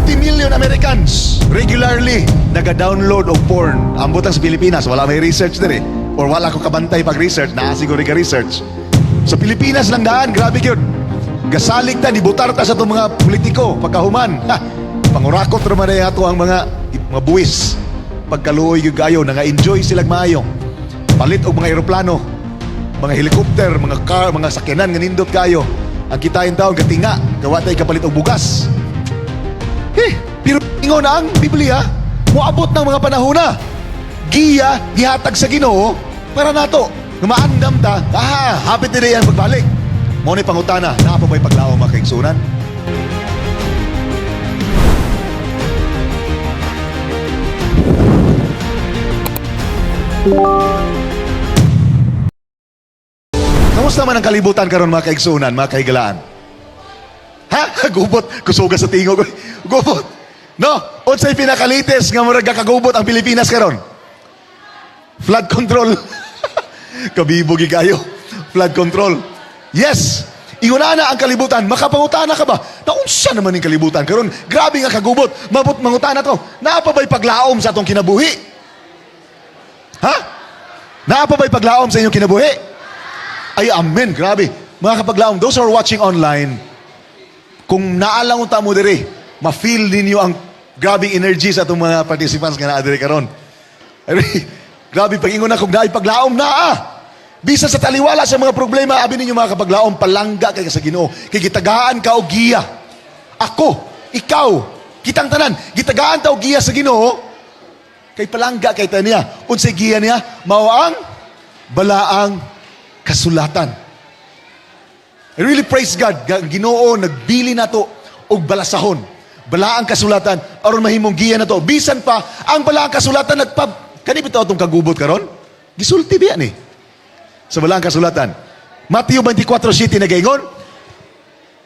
50 million Americans regularly naga-download og porn. Ambot ang sa Pilipinas, wala may research diri. Or wala ko kabantay pag-research, naa siguro ka research. Sa Pilipinas lang daan, grabe gyud. Gasalig ta, nibutar ta sa itong mga politiko pagkahuman. Ha, pangurakot ra man ato ang mga buwis. Pagkaluoy gyud kayo, nanga-enjoy silag maayo. Palit og mga eroplano, mga helicopter, mga car, mga sakyanan nga nindot kayo. Ang kitain taon gatinga, gawa tay kapalit og bugas. Eh, pero ingon ang Biblia, moabot ng mga panahon na. Giya, gihatag sa Ginoo para nato. Nga maandam ta, ah, hapit na yan pagbalik. Mo ni pangutana, naa pa ba'y paglaom, mga kaigsunan? Kamusta man ang kalibutan karon, mga kaigsunan, mga kahigalaan? Ha? Gubot, kusuga sa tingog. Gubot. No, unsay pinaka-latest nga murag kakagubot ang Pilipinas karon? Flood control. Kabibo gi kayo. Flood control. Yes. Ingon na ang kalibutan, makapangutana ka ba? Naunsa naman yung kalibutan karon? Grabe nga kagubot. Mabot mangutana to. Naa pa ba'y paglaom sa atong kinabuhi? Ha? Naa pa ba'y paglaom sa inyong kinabuhi? Ay, amen. Grabe. Mga kapaglaom, those who are watching online, kung naalang unta mo diri, ma-feel ninyo ang grabing energy sa atong mga participants nga naa diri karon. Ay, grabe pag ingon na kung naay paglaom na ah. Bisan sa taliwala sa mga problema, abi ninyo, mga kapaglaom, palangga kay ka sa Ginoo. Kay gitagaan ka og giya. Ako, ikaw, kitang tanan, gitagaan ta og giya sa Ginoo. Kay palangga kay ta niya. Unsay giya niya? Mao ang balaang kasulatan. I really praise God. Ginoo nagbili nato og balasahon. Balaang kasulatan aron mahimong giya nato. Bisan pa ang balaang kasulatan nagpa kani bitaw atong kagubot karon? Gisulti biya ni sa balaang kasulatan. Mateo 24:7 nagaingon,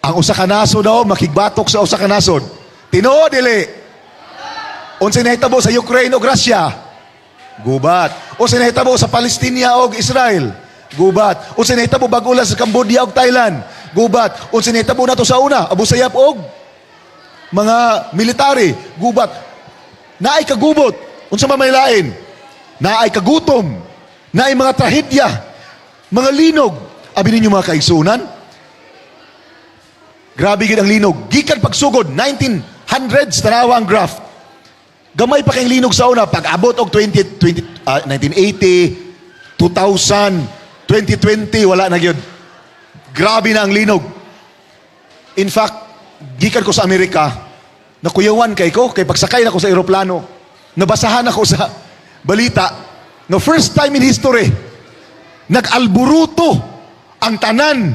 ang usa ka nasod daw makigbatok sa usa ka nasod. Tinuod dili? Unsay nahitabo sa Ukraine ug Russia? Gubat. Unsay nahitabo sa Palestina ug Israel? Gubat. Unsay nahitabo bag-o lang sa Cambodia ug Thailand? Gubat. Unsay nahitabo nato sa una? Abu Sayyaf og mga military, gubat. Naay kagubot. Unsa man may lain? Naay kagutom. Naay mga trahedya. Mga linog. Abi ninyo, mga kaigsunan, grabe gid ang linog. Gikan pagsugod, 1900s, tanawa ang graph. Gamay pa kay linog sa una, pag abot og 20, 20, 1980, 2000, 2020, wala na gyud. Grabe na ang linog. In fact, gikan ko sa Amerika, nakuyawan kay ko, kay pagsakay na ko sa eroplano, nabasahan ako sa balita, no first time in history, nag-alburuto ang tanan.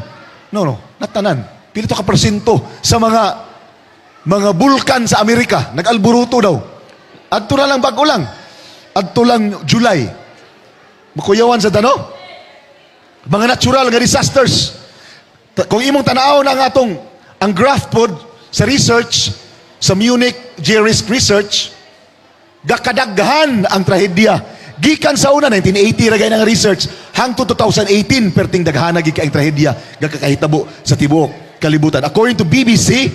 No, not tanan. Pila to ka porsyento sa mga bulkan sa Amerika, nag-alburuto daw. Adto na lang bago lang. Adto lang July. Makuyawan sa dano. Mga natural nga disasters. Kung imong tanaw na ang atong ang graph pod sa research sa Munich J-Risk Research, gakadaghan ang trahedya. Gikan sa una, 1980 ra gay nga research, hangtod 2018, perting daghana gid kay ang trahedya gakakahitabo sa tibuok kalibutan. According to BBC,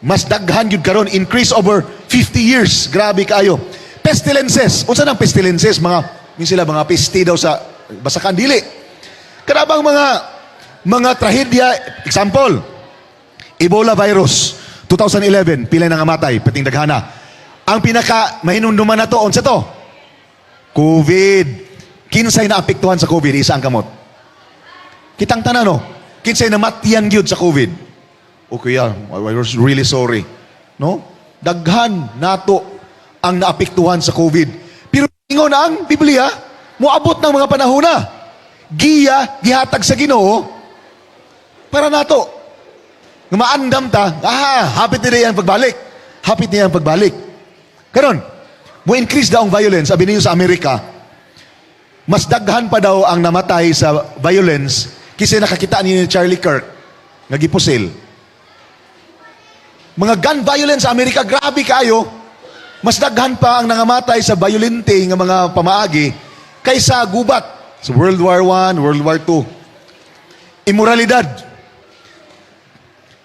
mas daghan gyud karon, increase over 50 years. Grabe kaayo. Pestilences. Unsa nang pestilences? Mga min sila mga peste daw sa basakan, dili. Kanabang mga trahedya, example, Ebola virus 2011, pila na nga matay, perting daghana. Ang pinaka mahinumduman na to, unsa to? COVID. Kinsay naapektuhan sa COVID? Isa ang kamot. Kitang tanan, no? Kinsay namatyan gyud sa COVID? Okay, ah, I was really sorry. No? Daghan nato ang naapektuhan sa COVID. Pero ingon ang Biblia, moabot ng mga panahon na. Giya, gihatag sa Ginoo para nato. Nga maandam ta, ah, hapit na ang pagbalik. Hapit niya ang pagbalik. Karon, mo increase daw ang violence, sabi ninyo sa Amerika, mas daghan pa daw ang namatay sa violence kasi nakakita niyo ni Charlie Kirk nga gipusil. Mga gun violence sa Amerika, grabe kayo. Mas daghan pa ang nangamatay sa violente nga mga pamaagi kaysa gubat sa World War I, World War II. Immoralidad.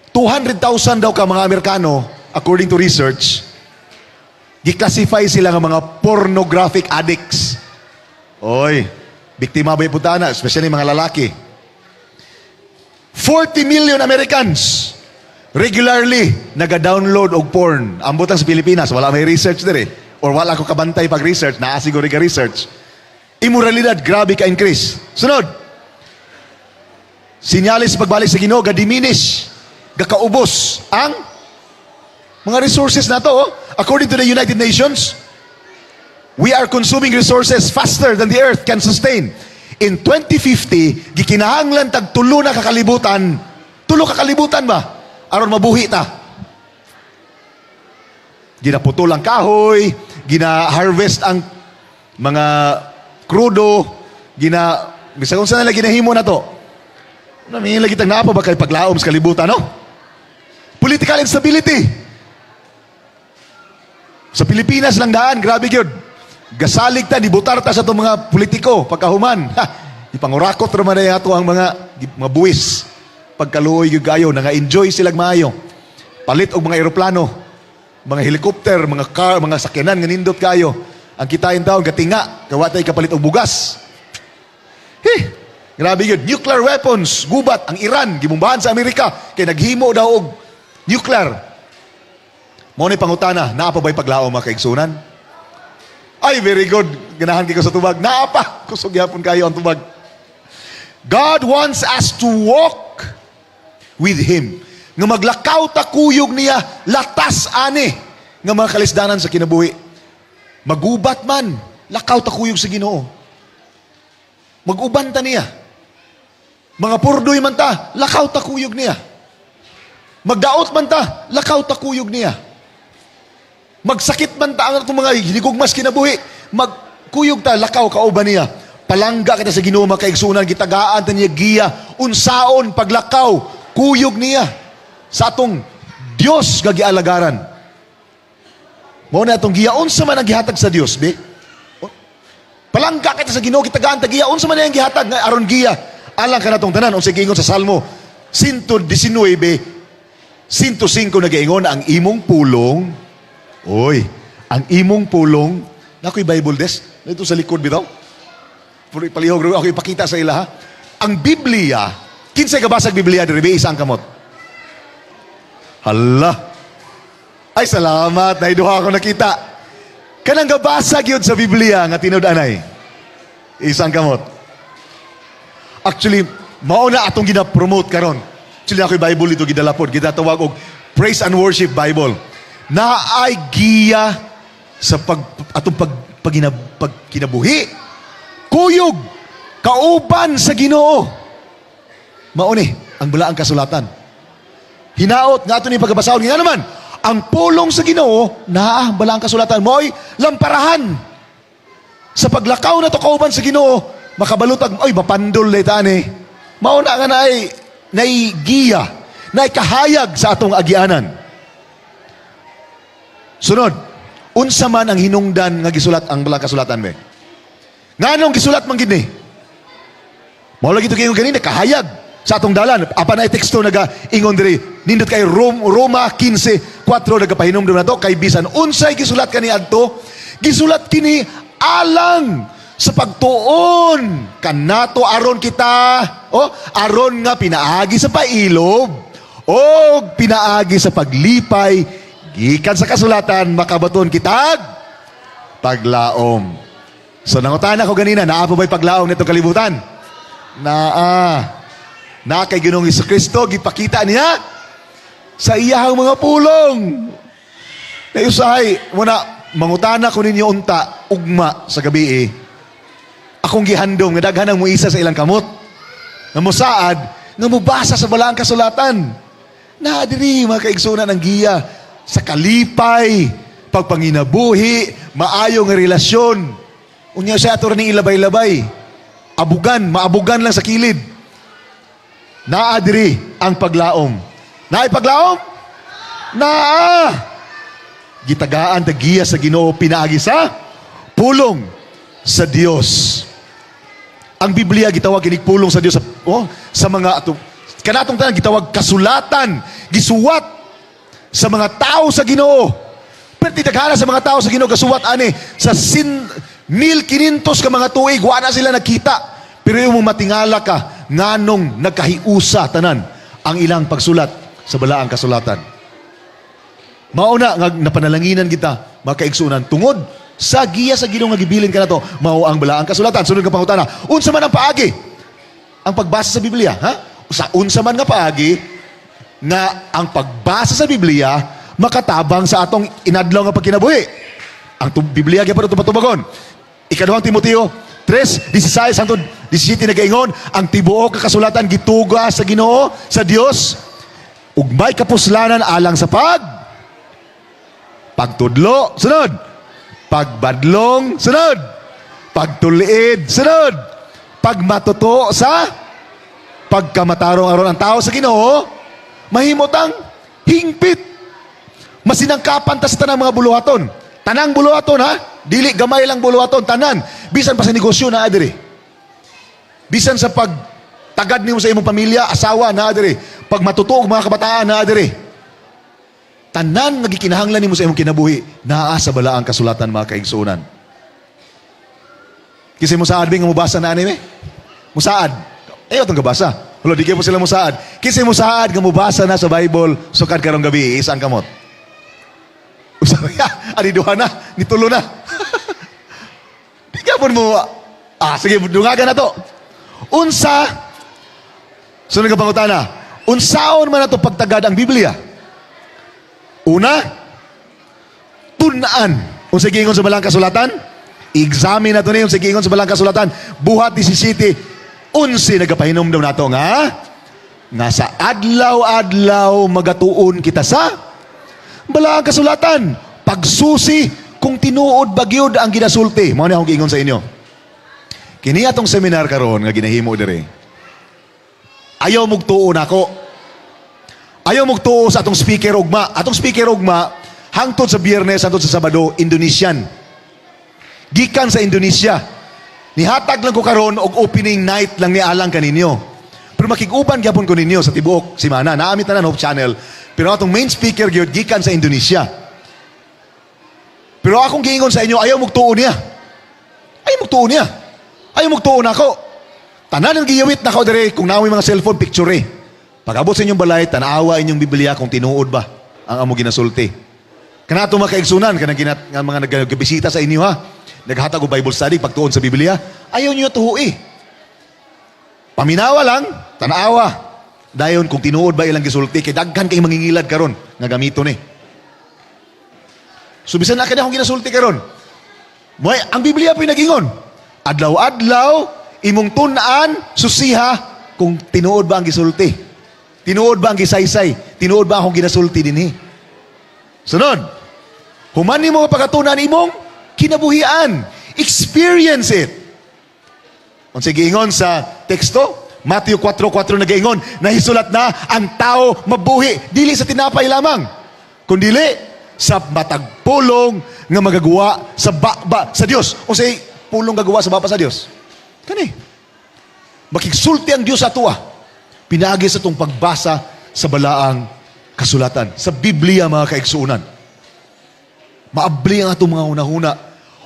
200,000 daw ka mga Amerikano According to research, gi-classify sila nga mga pornographic addicts. Oy, biktima ba yung na, especially mga lalaki. 40 million Americans regularly naga-download og porn. Ambot lang sa Pilipinas, wala may research diri. Or wala ko kabantay pag research, naa siguro ka research. Immoralidad, grabe ka increase. Sunod. Sinyales pagbalik sa Ginoo, ga-diminish, gakaubos ang mga resources nato. Oh. According to the United Nations, we are consuming resources faster than the earth can sustain. In 2050, gikinahanglan tag tulo na kakalibutan. Tulo ka kalibutan ba? Aron mabuhi ta. Ginaputol ang kahoy, gina-harvest ang mga krudo, gina bisag unsa na lang ginahimo na to. Nami lagi tag naa pa ba kay paglaom sa kalibutan, no? Political instability. Sa Pilipinas lang daan, grabe gyud. Gasalig ta, nibutar ta sa atong mga politiko pagkahuman. Ha, ipangurakot ra man ato ang mga buwis. Pagkaluoy gyud kayo, nanga-enjoy silag maayo. Palit og mga eroplano, mga helicopter, mga car, mga sakyanan nga nindot kayo. Ang kitain taon gatinga, kay wa tay kapalit og bugas. He, grabe yun. Nuclear weapons, gubat, ang Iran, gibombahan sa Amerika, kay naghimo daw og nuclear. Mao ni pangutana, naa pa ba'y paglaom, mga kaigsunan? Ay, very good. Ganahan kay ko sa tubag. Naa pa. Kusog gyapon kayo ang tubag. God wants us to walk with Him. Nga maglakaw ta kuyog niya, latas ani nga mga kalisdanan sa kinabuhi. Magubat man, lakaw ta kuyog sa Ginoo. Mag-uban ta niya. Mga purdoy man ta, lakaw ta kuyog niya. Magdaot man ta, lakaw ta kuyog niya. Magsakit man ta ang atong mga hinigugmas kinabuhi, magkuyog ta, lakaw kauban niya. Palangga kita sa Ginoo, mga kaigsunan, gitagaan ta niya giya, unsaon paglakaw, kuyog niya sa atong Dios nga gialagaran. Mao na atong giya, unsa man ang gihatag sa Dios, be? Palangga kita sa Ginoo, gitagaan ta giya, unsa man ang gihatag nga aron giya alang kanatong tanan? Unsa giingon sa Salmo 119, 105? Nagaingon ang imong pulong. Oy, ang imong pulong, nakoy Bible des, dito sa likod bitaw. Pero palihog ako ipakita sa ila ha. Ang Biblia, kinsay kabasag Biblia diri be, isang kamot? Hala. Ay, salamat, naay duha ako nakita. Kanang gabasa gyud sa Biblia nga tinud-anay. Isang kamot. Actually, mao na atong gina-promote karon. Actually, ako'y Bible dito gidala pod, gitatawag og Praise and Worship Bible. Naay giya sa pag atong pag pagkinabuhi. Kuyog kauban sa Ginoo. Mao ni ang balaang kasulatan. Hinaot nga ato ni pagkabasahon nga naman, ang pulong sa Ginoo naa ang balaang kasulatan mo'y lamparahan sa paglakaw na to kauban sa Ginoo, makabalutag, oy, mapandol na tani. Mao na nga naay giya, naay kahayag sa atong agianan. Sunod, unsa man ang hinungdan nga gisulat ang balaang kasulatan be? Nganong gisulat man gid ni? Mao lagi to kayo ganina, kahayag sa atong dalan. Apan ay teksto naga ingon diri. Nindot kay Roma 15:4 nagapahinumdum nato kay bisan unsay gisulat kani adto, gisulat kini alang sa pagtuon kanato aron kita, oh, aron nga pinaagi sa pailob o pinaagi sa paglipay gikan sa kasulatan makabaton kitag paglaom. So nangutana ko ganina, naa pa ba'y paglaom nito kalibutan? Naa. Na kay Ginoong Kristo, gipakita niya sa iyahang mga pulong. Na usahay, muna, mangutana ko ninyo unta, ugma sa gabi eh. Akong gihandom, nga daghan ang muisa sa ilang kamot. Nga musaad, nga mubasa sa balaang kasulatan. Na diri, mga kaigsunan, ang giya sa kalipay, pagpanginabuhi, maayo nga relasyon. Unya sa ato ning ilabay-labay. Abugan, maabugan lang sa kilid. Naa diri ang paglaom. Naay paglaom? Naa! Gitagaan ta giya sa Ginoo pinaagi sa pulong sa Dios. Ang Biblia gitawag kinig pulong sa Dios sa, oh, sa mga ato kanatong tanan gitawag kasulatan, gisuwat Sa mga tao sa Ginoo. Pero tinaghara sa mga tao sa Ginoo gasuwat ani sa sin 1500 ka mga tuig, wa na sila nagkita. Pero yung matingala ka nganong nagkahiusa tanan ang ilang pagsulat sa balaang kasulatan. Mao na nga napanalanginan kita, mga kaigsunan, tungod sa giya sa Ginoo nga gibilin kanato, mao ang balaang kasulatan. Sunod nga pangutana, unsa man ang paagi? Ang pagbasa sa Biblia, ha? Sa unsa man nga paagi nga ang pagbasa sa Biblia makatabang sa atong inadlaw nga pagkinabuhi? Ang Biblia gyapon ato patubagon. Ikaduhang Timoteo 3:16 hangtod 17 nagaingon, ang tibuok ka kasulatan gituga sa Ginoo, sa Dios, ug may kapuslanan alang sa pagtudlo, sunod. Pagbadlong, sunod. Pagtuliid, sunod. Pagmatuto sa pagkamatarong aron ang tao sa Ginoo mahimutang hingpit. Masinangkapan ta sa tanang mga buluhaton. Tanang buluhaton, ha? Dili gamay lang buluhaton, tanan. Bisan pa sa negosyo naa diri. Bisan sa pagtagad nimo sa imong pamilya, asawa, naa diri. Pag matuto og mga kabataan, naa diri. Tanan nga gikinahanglan nimo sa imong kinabuhi naa sa balaang kasulatan, mga kaigsuonan. Kinsa musaad nga mobasa na ani me? Musaad. Ayaw atong gabasa. Wala, di kayo po sila musaad. Kinsa musaad nga mobasa na sa Bible sukad karong gabi, isang kamot. Usa ya, ani duha na, nitulo na. Di ka po mo, ah, sige, dungagan na to. Unsa, sunod nga pangutana, unsaon man nato pagtagad ang Biblia? Una, tun-an. Unsa giingon sa balang kasulatan? I-examine nato ni unsa giingon sa balang kasulatan. Buhat 17:11 nagapahinumdom nato nga sa adlaw-adlaw magatuon kita sa balaang kasulatan. Pagsusi kung tinuod ba gyud ang ginasulti. Mao ni akong giingon sa inyo. Kini atong seminar karon nga ginahimo diri. Ayaw mugtuo nako. Ayaw mugtuo sa atong speaker ugma. Atong speaker ugma hangtod sa Biyernes, hangtod sa Sabado, Indonesian. Gikan sa Indonesia. Nihatag lang ko karon og opening night lang ni alang kaninyo. Pero makig-uban gyapon ko ninyo sa tibuok simana. Naa mi tanan Hope Channel. Pero atong main speaker gyud gikan sa Indonesia. Pero akong giingon sa inyo, ayaw mugtuo niya. Ayaw mugtuo niya. Ayaw mugtuo nako. Tanan ang giyawit nako dire kung naa moy mga cellphone, picture eh. Pag-abot sa inyong balay, tanawa inyong Biblia kung tinuod ba ang amo ginasulti. Kana ato, mga kaigsunan, kanang nga mga nagbisita sa inyo, ha. Naghatag og Bible study pagtuon sa Biblia, ayaw niyo tuoi. Paminawa lang, tanawa. Dayon kung tinuod ba ilang gisulti kay daghan kay mangingilad karon nga gamito ni. So bisan na kani akong ginasulti karon. Moy ang Biblia po'y nagingon. Adlaw-adlaw imong tun-an, susiha kung tinuod ba ang gisulti. Tinuod ba ang gisaysay? Tinuod ba akong ginasulti dinhi? Sunod. Human nimo pagkatunan imong kinabuhian. Experience it. Unsa giingon sa teksto? Matthew 4:4 nagaingon, nahisulat na, ang tao mabuhi dili sa tinapay lamang, kundili sa matag pulong nga magagawa sa baba sa Dios. Unsay pulong gagawa sa baba sa Dios? Kani. Makigsulti ang Dios sa atoa. Pinaagi sa atong pagbasa sa balaang kasulatan, sa Biblia, mga kaigsuonan. Maabli ang atong mga hunahuna.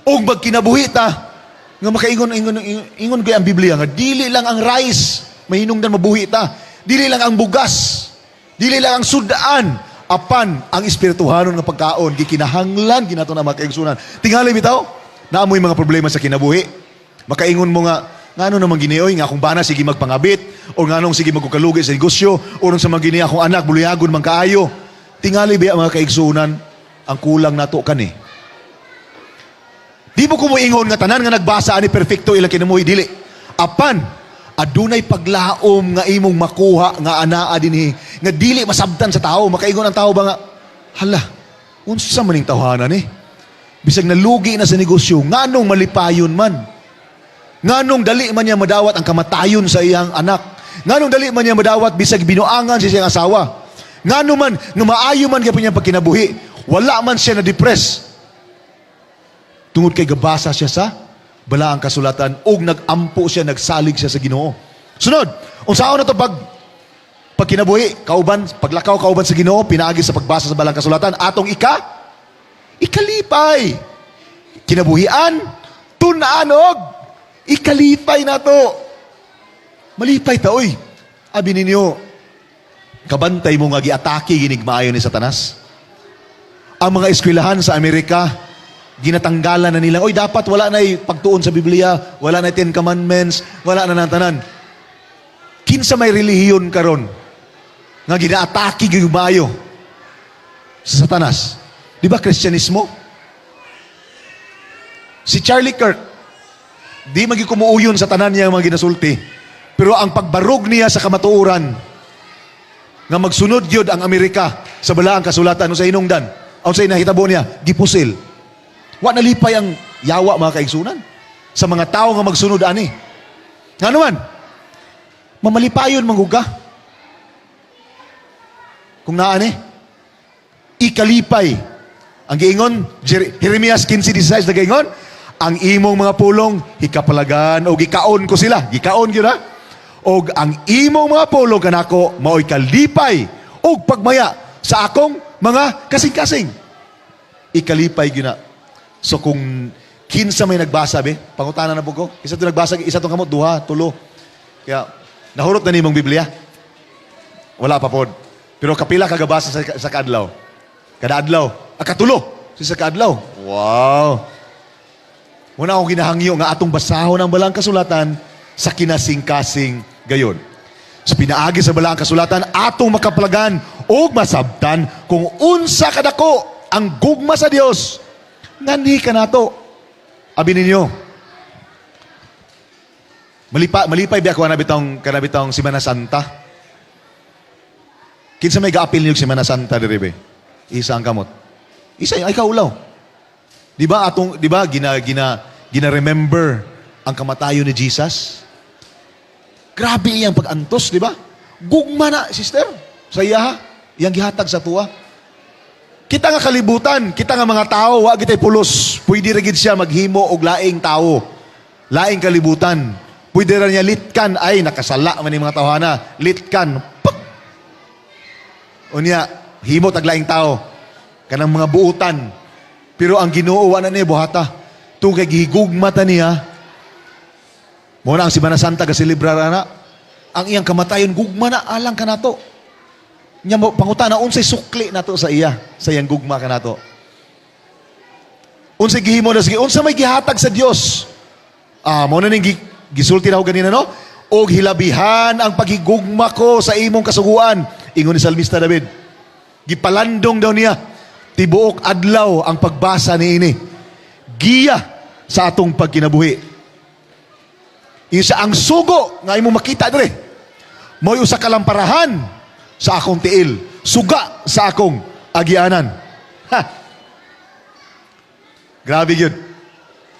Og magkinabuhi ta nga makaingon ingon ingon, ingon kay ang Biblia nga dili lang ang rice mahinungdan mabuhi ta. Dili lang ang bugas. Dili lang ang sudaan, apan ang espirituhanon nga pagkaon gikinahanglan ginato na, mga kaigsuonan. Tingali bitaw, naa moy mga problema sa kinabuhi. Makaingon mo nga, ngano naman gini oy, nga akong bana sige magpangabit o nganong sige magkukalugi sa negosyo o sa mga gini akong anak buliyagon man kaayo. Tingali biya, mga kaigsuonan, ang kulang nato kani. Di mo kumuingon nga tanan nga nagbasa ani perfecto ilang kinabuhi, dili. Apan adunay paglaom nga imong makuha nga anaa dinhi nga dili masabtan sa tao. Makaingon ang tao ba nga, "Hala, unsa man ning tawhana ni? Bisag nalugi na sa negosyo, nganong malipayon man? Nganong dali man niya madawat ang kamatayon sa iyang anak? Nganong dali man niya madawat bisag binuangan sa iyang asawa? Ngano man nga maayo man gyapon niyang pagkinabuhi? Wala man siya na depress." Tungod kay gabasa siya sa balaang kasulatan ug nag-ampo siya, nagsalig siya sa Ginoo. Sunod, unsaon na to pag Pagkinabuhi, kauban, paglakaw kauban sa Ginoo, pinaagi sa pagbasa sa balang kasulatan, atong ikalipay. Kinabuhian, tun-an og ikalipay nato. Malipay ta, oy. Abi ninyo, kabantay mo nga giatake ginig maayo ni Satanas. Ang mga eskwelahan sa Amerika, ginatanggalan na nila, "Oy, dapat wala na pagtuon sa Biblia, wala na Ten Commandments, wala na nang tanan." Kinsa may relihiyon karon nga ginaatake gyud maayo sa Satanas? Di ba Kristyanismo? Si Charlie Kirk, di magi kumuuyon sa tanan niya ang mga ginasulti. Pero ang pagbarog niya sa kamatuoran, nga magsunod gyud ang Amerika sa balaang kasulatan sa hinungdan. Ang sa nahitabo niya, gipusil. Wa nalipay ang yawa, mga kaigsunan, sa mga tao nga magsunod ani. Nga naman, mamalipayon manghuga. Kung naa ni, ikalipay. Ang giingon, Jeremias 15:16 nagaingon, "Ang imong mga pulong, hikapalagan o gikaon ko sila." Gikaon gyud ha. "Og ang imong mga pulong kanako mao'y kalipay ug pagmaya sa akong mga kasing-kasing." Ikalipay gyud na. So kung kinsa may nagbasa be, pangutana na ko. Isa to nagbasa, isa tong kamot, duha, tulo. Kaya nahurot na nimong Biblia? Wala pa pod. Pero kapila ka gabasa sa kaadlaw? Kada adlaw. Ah, katulo. Sa kaadlaw. Wow. Muna akong ginahangyo nga atong basahon ang balang kasulatan sa kinasing-kasing gayon. Sa pinaagi sa balang kasulatan, atong makaplagan og masabtan kung unsa kadako ang gugma sa Dios nganhi kanato. Abi ninyo, malipay biya ko kana bitong Semana Santa. Kinsa may gaapil niyo Semana Santa diri be? Isa ang kamot. Isa ay kaulaw. Di ba atong di ba gina gina gina remember ang kamatayon ni Jesus? Grabe iyang pag-antos, di ba? Gugma na, sister. Sa iya ha. Iyang gihatag sa tuwa. Kita nga kalibutan, kita nga mga tao, wa gitay pulos. Pwede ra gid siya maghimo og laing tao. Laing kalibutan. Pwede ra niya litkan, ay nakasala man ni mga tawhana. Litkan. Pak! Unya, himo tag laing tao. Kanang mga buutan. Pero ang Ginoo, wa na niya buhata. Tungkol kay gihigugma ta niya. Mo na ang Semana Santa gaselebrar ana. Ang iyang kamatayon gugma na alang kanato. Nya mo pangutana, unsay sukli nato sa iya, sa iyang gugma kanato? Unsay gihimo na sige, unsa may gihatag sa Dios? Ah, mo na ning gisulti na ko ganina, no? "Og hilabihan ang paghigugma ko sa imong kasuguan," ingon ni Salmista David. Gipalandong daw niya tibuok adlaw ang pagbasa niini. Giya sa atong pagkinabuhi. Isa ang sugo nga imong makita dire. Mo'y usa ka lamparahan sa akong tiil, suga sa akong agianan. Ha. Grabe gyud.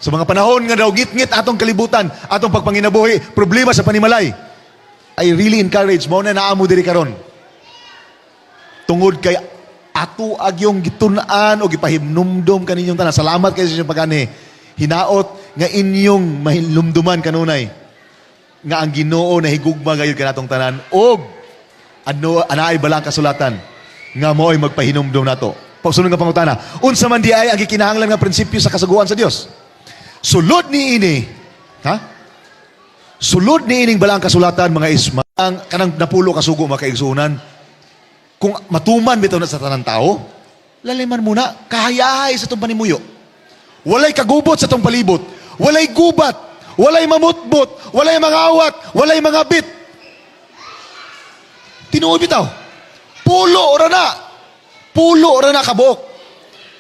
Sa mga panahon nga daw ngit-ngit atong kalibutan, atong pagpanginabuhi, problema sa panimalay, I really encourage mo na naa mo diri karon. Tungod kay ato agyong gitun-an o gipahimnumdum kaninyong tanan. Salamat kayo sa inyong pagani. Hinaot nga inyong mahinumduman kanunay nga ang Ginoo nahigugma gayud kanatong tanan og ano anaay balang kasulatan nga mo'y magpahinumdum nato. Pagsunod nga pangutana, unsa man di ay ang gikinahanglan nga prinsipyo sa kasuguan sa Dios? Sulod ni ini, ha? Sulod ni ining balang kasulatan, mga isma, ang kanang napulo kasugo, mga kaigsuonan, kung matuman bitaw na sa tanang tao, laliman muna, kahayahay sa itong panimuyo. Walay kagubot sa itong palibot. Walay gubat. Walay mamutbot. Walay mangawat. Walay mga bit. Tinuod bitaw. Pulo ra na. Pulo ra na kabuok.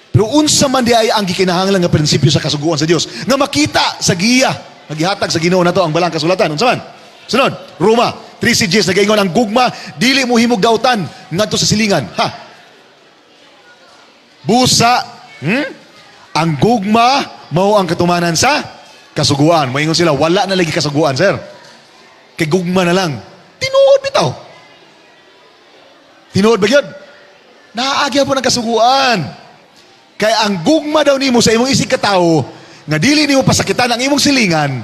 Pero unsa man di ay ang gikinahanglan nga prinsipyo sa kasuguan sa Dios nga makita sa giya nga gihatag sa Ginoo nato ang balang kasulatan? Unsa man? Sunod, Roma 13:10 nagaingon, "Ang gugma dili mo himog dautan ngadto sa silingan." Ha. Busa, Ang gugma mao ang katumanan sa kasuguan. Moingon sila, "Wala na lagi kasuguan, sir. Kay gugma na lang." Tinuod bitaw. Tinuod ba yun? Naaagya po ng kasuguan. Kay ang gugma daw nimo sa imong isig katawo, nga dili nimo pasakitan ang imong silingan,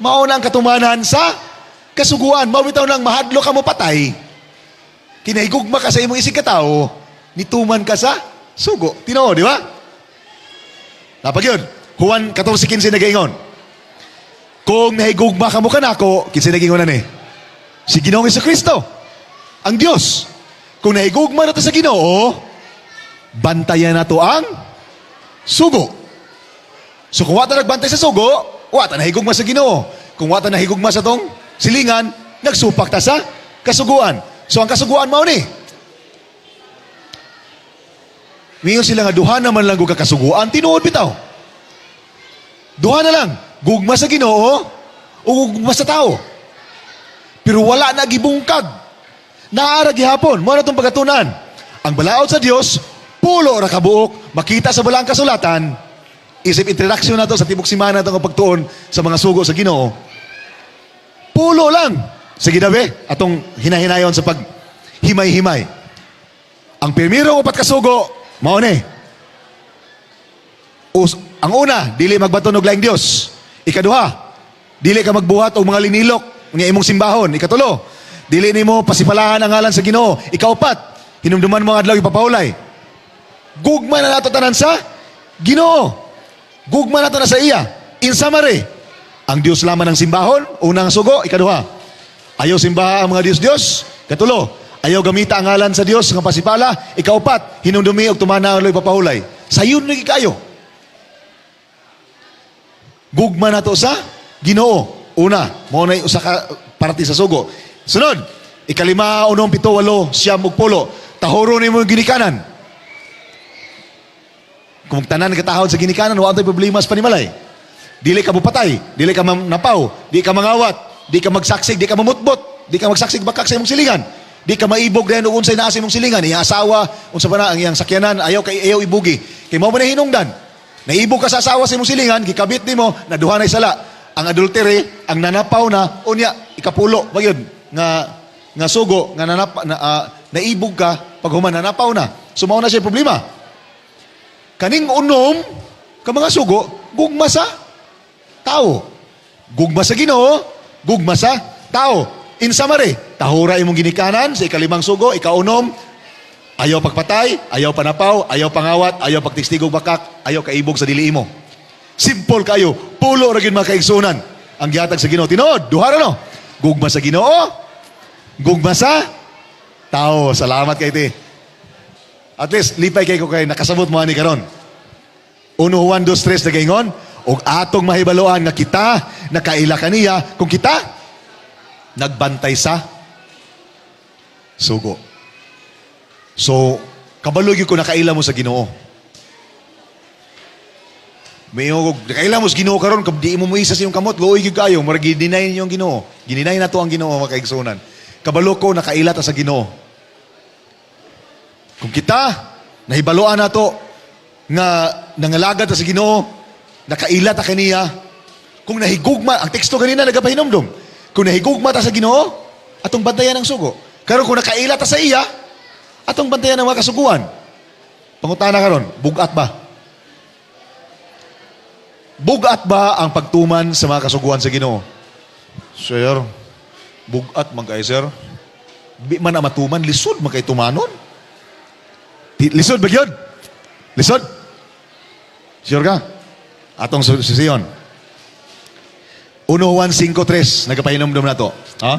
mao na ang katumanan sa kasuguan. Mao bitaw nang mahadlok ka mo patay. Kinahigugma ka sa imong isig katawo, nituman ka sa sugo. Tinuod, di ba? Napag yun. Juan 14:15 nagaingon. Kung nahigugma ka mo kanako, kinsa nagaingon na ni? Si Ginoong Kristo. Ang Diyos. Kung nahigugma nato sa Ginoo, bantayan nato ang sugo. So kung wa ta nagbantay sa sugo, wa ta nahigugma sa Ginoo. Kung wa ta nahigugma sa atong silingan, nagsupak ta sa kasuguan. So ang kasuguan mao ni. Miingon sila nga duha naman lang ka kasuguan, tinuod bitaw. Duha na lang, gugma sa Ginoo o gugma sa tao. Pero wala na gibungkag. Naa ra gihapon, mao na itong pagkatunan. Ang balaod sa Dios, pulo ra kabuok, makita sa balaang kasulatan, isip introduction nato sa tibok simana atong pagtuon sa mga sugo sa Ginoo. Pulo lang. Sige na be, atong hinahinayon sa pag himay-himay. Ang primerong upat kasugo, mao ni. Ang una, dili magbaton og laing Dios. Ikaduha, dili ka magbuhat og mga linilok nga imong simbahon. Ikatulo, dili nimo pasipalahan ang ngalan sa Ginoo. Ikaupat, hinumduman mo ang adlaw ipapahulay. Gugma na nato tanan sa Ginoo. Gugma nato na sa iya. In summary, ang Dios lamang ang simbahon, unang sugo. Ikaduha, ayaw simbaha ang mga Diyos-Diyos. Katulo, ayaw gamita ang ngalan sa Dios nga pasipala. Ikaupat, hinumdumi og tumana ang adlaw ipapahulay. Sayon lagi kayo. Gugma nato sa Ginoo. Una, mao na usa ka parte sa sugo. Sunod, ikalima, unom, pito, walo, siyam ug pulo. Tahuro nimo yung ginikanan. Kung tanan katahod sa ginikanan, wa tay problema sa panimalay. Dili ka mupatay, dili ka napaw, di ka mangawat, di ka magsaksig, di ka mamutbot, di ka magsaksig bakak sa imong silingan. Di ka maibog dayon og unsay naa sa imong silingan, iyang asawa, unsa pa na ang iyang sakyanan, ayaw kay ayaw ibugi. Kay mao man na hinungdan. Naibog ka sa asawa sa imong silingan, gikabit nimo, naduha na sala. Ang adultery, ang nanapaw na, unya ikapulo, ba yun? Nga sugo, nga nanapa, na, naibog ka, pag human nanapaw na. So mao na siya problema. Kaning unom, ka mga sugo, gugma sa tao. Gugma sa Ginoo, gugma sa tao. In summary, tahura imong ginikanan sa ikalimang sugo, ikaunom, ayaw pagpatay, ayaw panapaw, ayaw pangawat, ayaw pagtistigog bakak, ayaw kaibog sa dili imo. Simple kayo, pulo ra gyud mga kaigsunan ang gihatag sa Ginoo. Tinuod, duha ra no. Gugma sa Ginoo, gugma sa tao. Salamat kay ti. At least lipay kay ko kay nakasabot mo ani karon. Uno Juan 2:3 nagaingon, og atong mahibaluan nga kita nakaila kaniya kung kita nagbantay sa sugo. So, kabalo gyud ko nakaila mo sa Ginoo. May og nakaila mo sa Ginoo karon kung di mo moisa sa iyong kamot, luoy gyud kayo, murag gi-deny ninyo ang Ginoo. Gi-deny nato ang Ginoo, mga kaigsunan. Kabalo ko nakaila ta sa Ginoo. Kung kita nahibaluan nato nga nangalagad ta sa Ginoo, nakaila ta kaniya, kung nahigugma, ang teksto kanina nagapahinomdom, kung nahigugma ta sa Ginoo, atong bantayan ang sugo. Karon kung nakaila ta sa iya, atong bantayan ang mga kasuguan. Pangutana karon, bugat ba? Bugat ba ang pagtuman sa mga kasuguan sa Ginoo? Sir, bugat man kay sir. Di man na matuman, lisod man kay tumanon. Lisod ba yun? Lisod? Sure ka? Atong susiyon. 1 Juan 5:3, nagapahinomdom na to. Ha?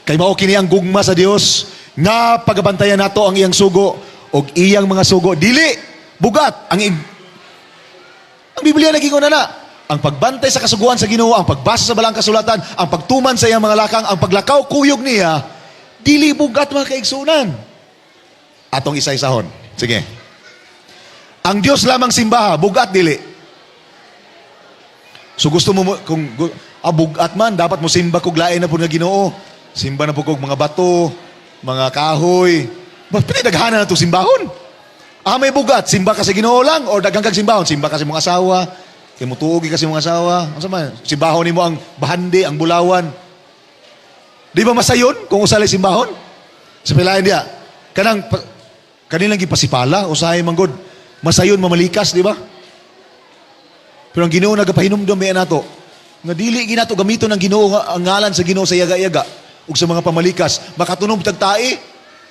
Kay mao kini ang gugma sa Dios nga pagabantayan nato ang iyang sugo og iyang mga sugo dili bugat. Ang Biblia nagingon na na ang pagbantay sa kasuguan sa Ginoo, ang pagbasa sa balang kasulatan, ang pagtuman sa iyang mga lakang, ang paglakaw kuyog niya, dili bugat, mga kaigsunan. Atong isa-isahon. Sige. Ang Dios lamang simbaha, bugat dili? So gusto mo, kung bugat man, dapat mo simba kog lain na po nga Ginoo. Simba na po kog mga bato, mga kahoy. Ba, pili daghana na to simbahon. Ah, may bugat, simba ka sa Ginoo lang or daghan kag simbahon, simba ka sa imong asawa, kay mutuog ka sa imong asawa. Unsa man? Simbahon nimo ang bahandi, ang bulawan. Di ba masayon kung usa lang simbahon? Sa pilayan diya. Kanang kanilang gipasipala, usahay man gud. Masayon mamalikas, di ba? Pero ang Ginoo nagapahinumdom biya nato nga dili ginato gamiton ang Ginoo nga ang ngalan sa Ginoo sa yaga-yaga ug sa mga pamalikas, makatunog tag tae.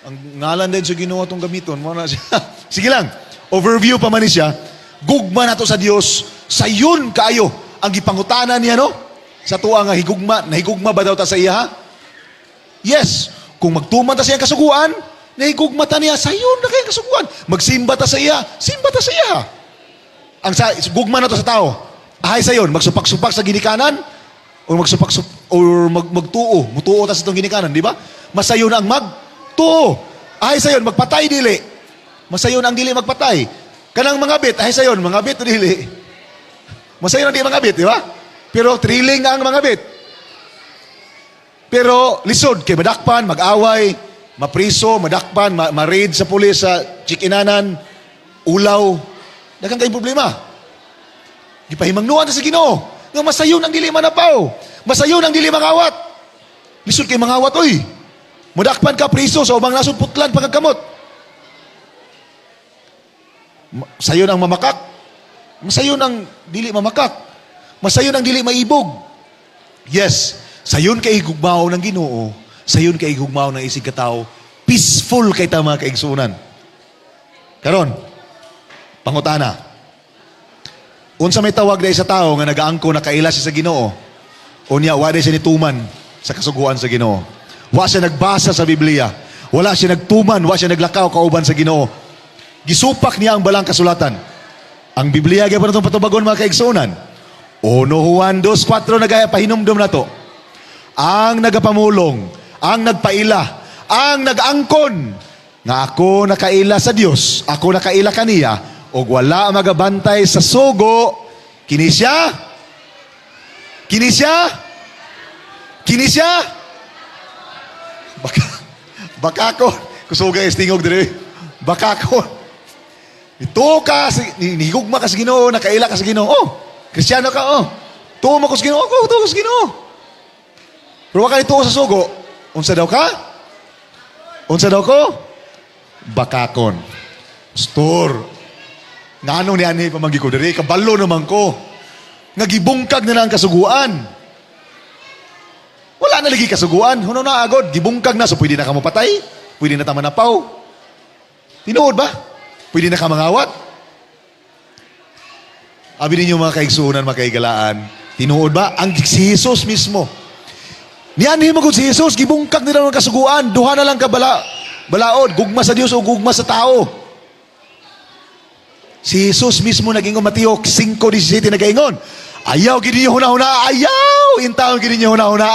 Ang ngalan din sa Ginoo atong gamiton, mo na siya. Sige lang. Overview pa man ni siya. Gugma nato sa Dios, sayon kaayo ang gipangutana niya, no? Sa tuwa nga higugma, nahigugma ba daw ta sa iya, ha? Yes, kung magtuman ta sa iyang kasuguan, nahigugma ta niya, sayon na kayong kasuguan. Magsimba ta sa iya, simba ta sa iya. Ang sa gugma nato sa tao. Ahay sayon, magsupak-supak sa ginikanan or magsupak or magtuo, mutuo ta sa itong ginikanan, di ba? Masayon ang magtuo. Ahay sayon, magpatay dili. Masayon ang dili magpatay. Kanang mga bit, ahay sayon, mga bit o dili. Masayon ang di mga bit, di ba? Pero thrilling ang mga bit. Pero lisod kay madakpan, mag-away, mapriso, madakpan, ma-raid sa pulis sa chikinanan, ulaw. Daghang kayong problema. Gipahimangnuan ta sa Ginoo nga masayon ang dili manapaw. Masayon ang dili mangawat. Lisod kay mangawat, oy. Mudakpan ka, priso sa ubang nasod, putlan pagkakamot. Sayon ang mamakak. Masayon ang dili mamakak. Masayon ang dili maibog. Yes, sayon kay higugmao ng Ginoo, sayon kay higugmao ng isig katao. Peaceful kay ta, mga kaigsuonan. Karon, pangutana. Unsa may tawag dahil sa tao nga nagaangko na kaila siya sa Ginoo? Unya wa siya nituman sa kasuguan sa Ginoo. Wa siya nagbasa sa Biblia. Wala siya nagtuman, wa siya naglakaw kauban sa Ginoo. Gisupak niya ang balang kasulatan. Ang Biblia gyapon natong patubagon, mga kaigsuonan. 1 Juan 2:4 nagaya pahinumdum nato. Ang nagapamulong, ang nagpaila, ang nag-angkon nga ako nakaila sa Dios, ako nakaila kaniya, ug wala magabantay sa sugo, kini siya? Kini siya? Kini siya? Baka ko, kusugay istingog dire. Baka ko. Ito ka, nihigugma ka sa Ginoo, nakaila ka sa Ginoo. Oh, Kristiyano ka, oh. Tuo mo ko sa Ginoo, oh, tuo ko sa Ginoo. Pero wa ka nituo sa sugo, unsa daw ka? Unsa daw ko? Bakakon. Pastor, ngano ni ani pamagi ko diri, kabalo naman ko. Nga gibungkag na lang ang kasuguan. Wala na lagi kasuguan. Huno na agod, gibungkag na. So pwede na ka mopatay, pwede na ta manapaw. Tinuod ba? Pwede na ka mangawat. Abi ninyo, mga kaigsuonan, mga kaigalaan, tinuod ba? Ang si Jesus mismo. Nianhi mo kung si Jesus, gibungkag nila ng kasuguan, duha na lang ka balaod, gugma sa Dios o gugma sa tao. Si Jesus mismo nag-ingon, Mateo 5:17 nagaingon, "Ayaw gid ninyo hunahuna, ayaw intawon gid ninyo hunahuna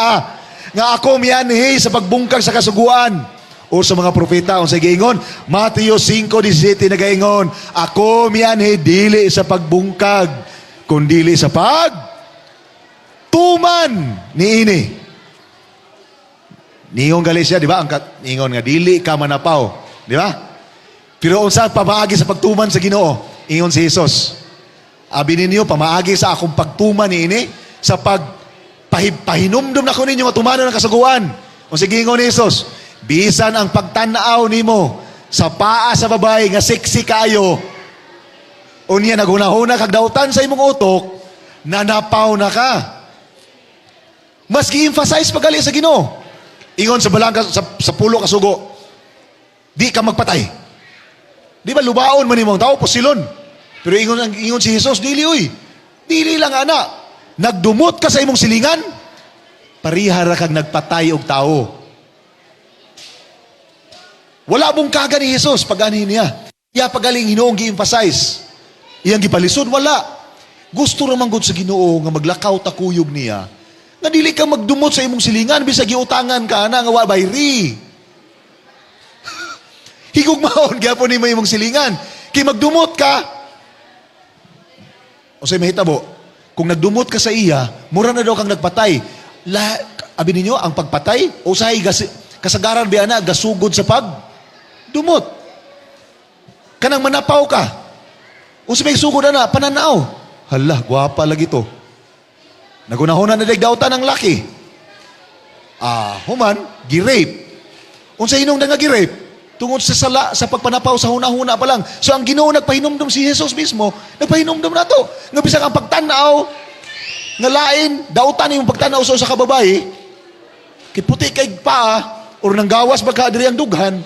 nga ako mianhi sa pagbungkag sa kasuguan o sa mga propeta." Unsay giingon? Mateo 5:17 nagaingon, "Ako mianhi dili sa pagbungkag kundili sa pag tuman niini." Niingon gali siya, di ba? Niingon nga dili ka manapaw, di ba? Pero unsa ang pamaagi sa pagtuman sa Ginoo? Ingon si Jesus. "Abi ninyo, pamaagi sa akong pagtuman niini sa pag pahinumdum nako ninyo nga tumanon ang kasuguan." Unsa giingon ni Jesus? "Bisan ang pagtan-aw nimo sa paa sa babae nga sexy kayo, unya naghunahuna kag dautan sa imong utok, nanapaw na ka." Mas gi-emphasize pagali sa Ginoo. Ingon sa balang sa pulo kasugo, di ka magpatay. Di ba lubaon man imong tao, pusilon. Pero ingon si Jesus, dili uy. Dili lang ana. Nagdumot ka sa imong silingan, pariha ra kag nagpatay og tao. Wala bungkaga ni Jesus pag ani niya. Iya pagaling Ginoong gi-emphasize. Iyang gipalisod, wala. Gusto ra man gud sa Ginoo nga maglakaw ta kuyog niya. Nga dili ka magdumot sa imong silingan bisag giutangan ka ana nga wa bayri. Higugmaon gyapon nimo imong silingan. Kay magdumot ka, unsay mahitabo? Kung nagdumot ka sa iya, mura na daw kang nagpatay. Abi ninyo, ang pagpatay, usahay kasagaran biya na gasugod sa pag dumot. Kanang manapaw ka. Unsa may sugod ana, pananaw. Hala, gwapa lagi to. Nagunahona na dautan ang laki. Ah, human, gi-rape. Unsa hinungdan nga gi-rape? Tungod sa sala, sa pagpanapaw sa huna-huna pa lang. So ang Ginoo nagpahinumdum, si Jesus mismo, nagpahinumdum nato. Nga bisag ang pagtan-aw nga lain, dautan imong pagtan-aw sa usa ka babae, kay puti kay paa or nanggawas ba ka diri ang dughan.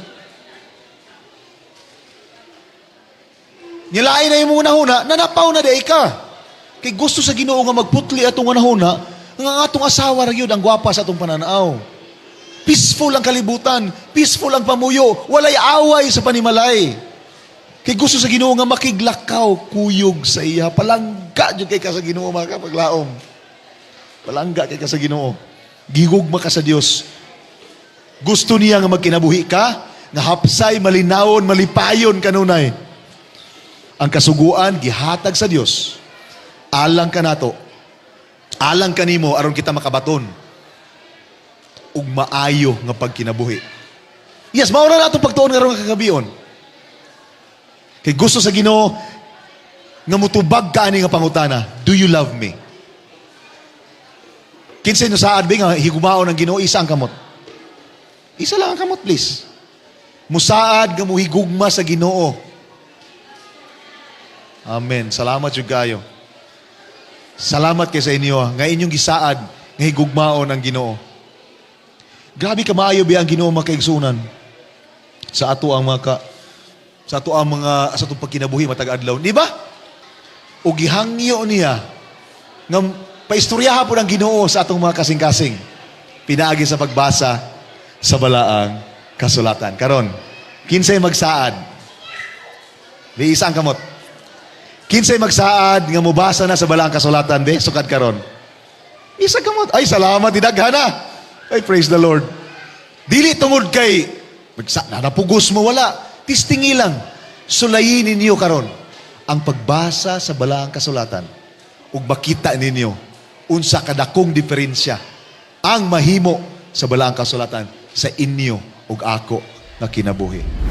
Nilain na imong hunahuna, nanapaw na diay ka. Kay gusto sa Ginoo nga magputli atong hunahuna, nga ang atong asawa ra gyud ang gwapa sa atong pananaw. Peaceful ang kalibutan, peaceful ang pamuyo, walay away sa panimalay. Kay gusto sa Ginoo nga makiglakaw kuyog sa iya. Palangga jud kay ka sa Ginoo, mga kapaglaom. Palangga kay ka sa Ginoo. Gigugma ka sa Dios. Gusto niya nga magkinabuhi ka, nga hapsay, malinawon, malipayon kanunay. Ang kasuguan gihatag sa Dios. Alang kanato. Alang kanimo aron kita makabaton ug maayo nga pagkinabuhi. Yes, mao na atong pagtuon karon nga kagabion. Kay gusto sa Ginoo nga mutubag ka ani nga pangutana, "Do you love me?" Kinsa no saad ba nga higumaon ang Ginoo, isa ang kamot? Isa lang ang kamot, please. Musaad nga muhigugma sa Ginoo. Amen. Salamat jud kayo. Salamat kay sa inyo nga inyong gisaad nga higugmaon ang Ginoo. Grabe ka maayo biya ang Ginoo, mga kaigsunan. Sa ato ang mga sa atong pagkinabuhi matag adlaw, di ba? O gihangyo niya nga paistoryaha po ng Ginoo sa atong mga kasing-kasing pinaagi sa pagbasa sa balaang kasulatan. Karon, kinsay magsaad? Di isa ang kamot. Kinsay magsaad nga mobasa na sa balaang kasulatan, be, sukad karon? Isa kamot. Ay, salamat, didaghan na. Ay, praise the Lord. Dili tungod kay magsa, napugos mo, wala. Testingi lang. Sulayin ninyo karon ang pagbasa sa balaang kasulatan ug makita ninyo unsa kadakong diferensya ang mahimo sa balaang kasulatan sa inyo ug ako nga kinabuhi.